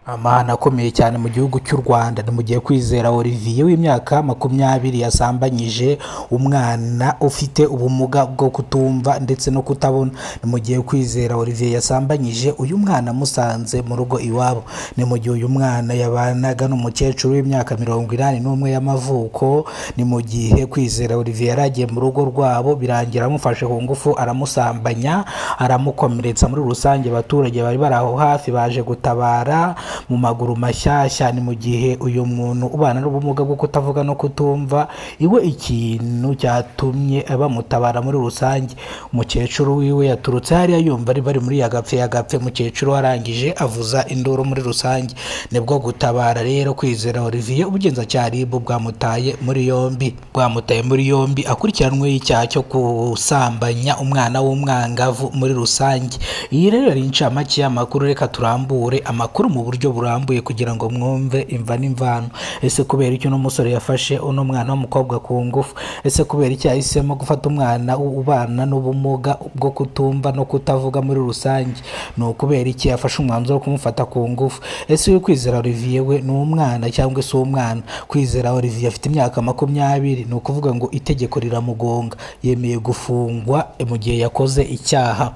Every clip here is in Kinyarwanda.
Amahano akomeye cyane mu gihugu cy'u Rwanda ni mu gihe Kwizera Olivier w'imyaka 20 yasambanyije umwana ufite ubumuga bwo kutumva ndetse no kutabona. Ni mu gihe Kwizera Olivier yasambanyije uyu mwana amusanze mu rugo iwabo. Ni mu gihe uyu mwana yabanaga n'umukecuru w'imyaka 81 y'amavuko. Ni mu gihe Kwizera Olivier yari agiye mu rugo rwabo, birangira amufashe ku ngufu, aramusambanya, aramukomeretsa muri rusange. Abaturage bari bari aho hafi baje gutabara mu maguru mashyashya. Ni mu gihe uyu muntu ubana n'ubumuga bwo kutavuga no kutumva iwe, ikintu cyatumye bamutabara muri rusange, umukecuru wiwe yaturutse hariya yumva ari bari muri yagapfe yagapfe. Umukecuru arangije avuza induru muri rusange, nibwo gutabara rero Kwizera Olivier, ubugenzacyaha RIB bwamutaye muri yombi, bwamutaye muri yombi akurikiranweho icyaha cyo gusambanya umwana w'umwangavu muri rusange. Iyi rero yari incamake y'amakuru. Reka turambure amakuru mu buryo burambuye kugira ngo mwumve imva n'imvano. Ese kubera icyo uno musore yafashe uno mwana w'umukobwa ku ngufu? Ese kubera icyo yahisemo gufata umwana ubana n'ubumuga bwo kutumva no kutavuga muri rusange? Ni ukubera iki yafashe umwanzuro wo kumufata ku ngufu? Ese uyu Kwizera Olivier we ni umwana cyangwa se umwana? Kwizera Olivier afite imyaka 20, ni ukuvuga ngo itegeko riramugonga, yemeye gufungwa mu gihe yakoze icyaha.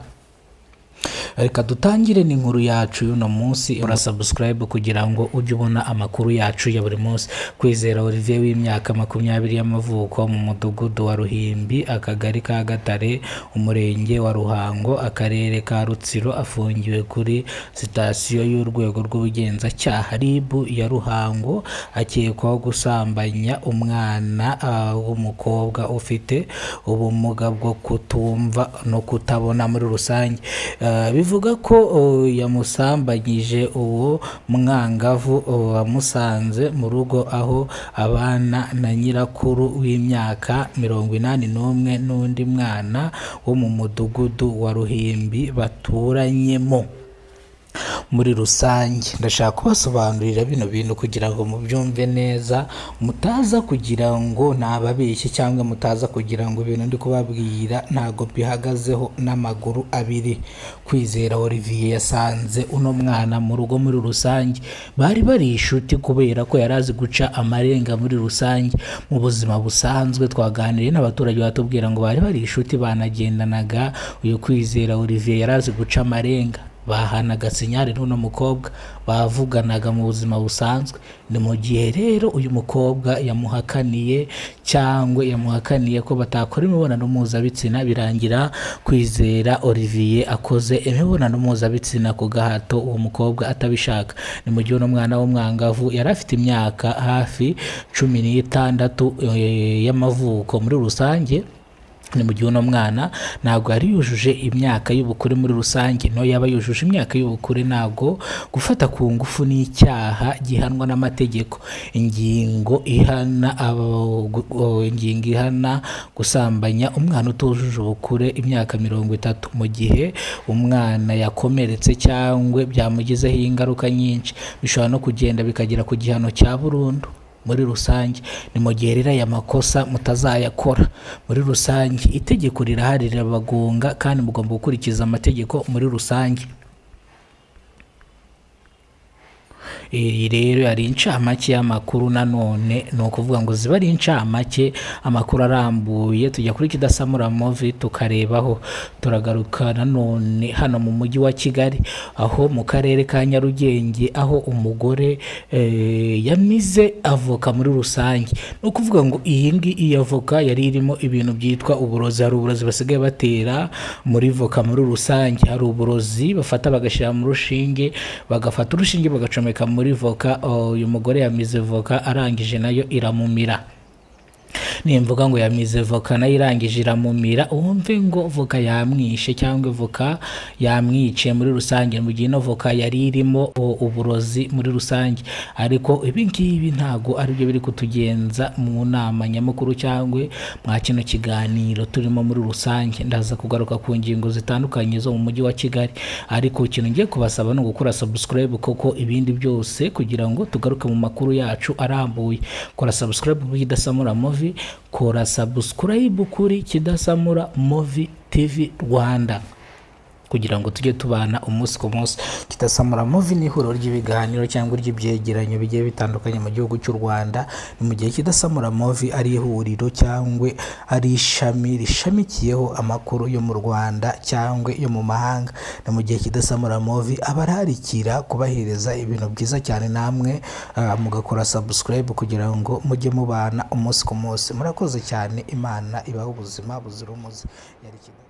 Reka dutangire n'inkuru yacu y'uno munsi. Urasubscribe kugira ngo ujye ubona amakuru yacu ya buri munsi. Kwizera Olivier w'imyaka 20 y'amavuko, mu mudugudu wa Ruhimbi, akagari ka Gatare, umurenge wa Ruhango, akarere ka Rutsiro, afungiwe kuri sitasiyo y'urwego rw'ubugenzacyaha RIB ya Ruhango, akekwaho gusambanya umwana w'umukobwa ufite ubumuga bwo kutumva no kutabona muri rusange. Bivuga ko yamusambanyije uwo mwangavu wamusanze mu rugo aho abana na nyirakuru w'imyaka 81 n'undi mwana wo mu mudugudu wa Ruhimbi baturanyemo muri rusange. Ndashaka kubasobanurira bino bintu kugira ngo mubyumve neza, mutaza kugira ngo nababeshye cyangwa mutaza kugira ngo ibintu ndi kubabwira ntabwo bihagazeho n'amaguru abiri. Kwizera Olivier yasanze uno mwana mu rugo muri rusange, bari bari inshuti kubera ko yari azi guca amarenga muri rusange. Mu buzima busanzwe twaganiriye n'abaturage, batubwira ngo bari bari inshuti, banagendanaga. Uyu Kwizera Olivier yari azi guca amarenga, bahanaga signal n'uno mukobwa, bavuganaga mu buzima busanzwe. Ni mu gihe rero uyu mukobwa yamuhakaniye cyangwa yamuhakaniye ko batakora imibonano mpuzabitsina, birangira Kwizera Olivier akoze imibonano mpuzabitsina ku gahato, uwo mukobwa atabishaka. Ni mu gihe uno mwana w'umwangavu yari afite imyaka hafi 16 y'amavuko muri rusange. Ni mu gihe uno mwana ntabwo yari yujuje imyaka y'ubukure muri rusange. No yaba yujuje imyaka y'ubukure, ntabwo gufata ku ngufu n'icyaha gihanwa n'amategeko. Ingingo ihana gusambanya umwana utujuje ubukure imyaka 30. Mu gihe umwana yakomeretse cyangwa byamugizeho ingaruka nyinshi, bishobora no kugenda bikagera ku gihano cya burundu muri rusange. Ni mu gihe rero aya makosa mutazayakora muri rusange. Itegeko rirahari, rirabagonga, kandi mugomba gukurikiza amategeko muri rusange. Iyi rero yari incamake y'amakuru. Nanone ni ukuvuga ngo ziba ari incamake, amakuru arambuye tujya kuri Kidasamura Movie tukarebaho. Turagaruka nanone hano mu mujyi wa Kigali, aho mu karere ka Nyarugenge, aho umugore yamize avoka muri rusange. Ni ukuvuga ngo iyi ngiyi, iyi avoka yari irimo ibintu byitwa uburozi. Hari uburozi basigaye batera muri voka muri rusange, hari uburozi bafata bagashyira mu rushinge, bagafata urushinge bagacomeka muri voka. Uyu mugore yamize voka, arangije nayo iramumira. Nimvuga ngo yamize voka nayo irangije iramumira, wumve ngo voka yamwishe cyangwa voka yamwiciye muri rusange, mu gihe ino voka yari irimo uburozi muri rusange. Ariko ibi ngibi ntabwo aribyo biri kutugenza mu nama nyamukuru cyangwa mwa kino kiganiro turimo muri rusange. Ndaza kugaruka ku ngingo zitandukanye zo mu mujyi wa Kigali, ariko ikintu ngiye kubasaba ni ugukora subscribe koko, ibindi byose kugira ngo tugaruke mu makuru yacu arambuye. Kora subscribe kuri Kidasamura Movie, kora subscribe kuri Kidasamura Movie TV Rwanda. Kugira ngo tujye tubana umunsi ku munsi. Kidasamura Movie ni ihuriro ry'ibiganiro cyangwa ry'ibyegeranyo bigiye bitandukanye mu gihugu cy'u Rwanda. Ni mu gihe Kidasamura Movie ari ihuriro cyangwa ari ishami rishamikiyeho amakuru yo mu Rwanda cyangwa yo mu mahanga. Ni mu gihe Kidasamura Movie abararikira kubahereza ibintu byiza cyane, namwe mugakora subscribe kugira ngo mujye mubana umunsi ku munsi. Murakoze cyane, Imana ibahe ubuzima buzira umuze. Yari Kida-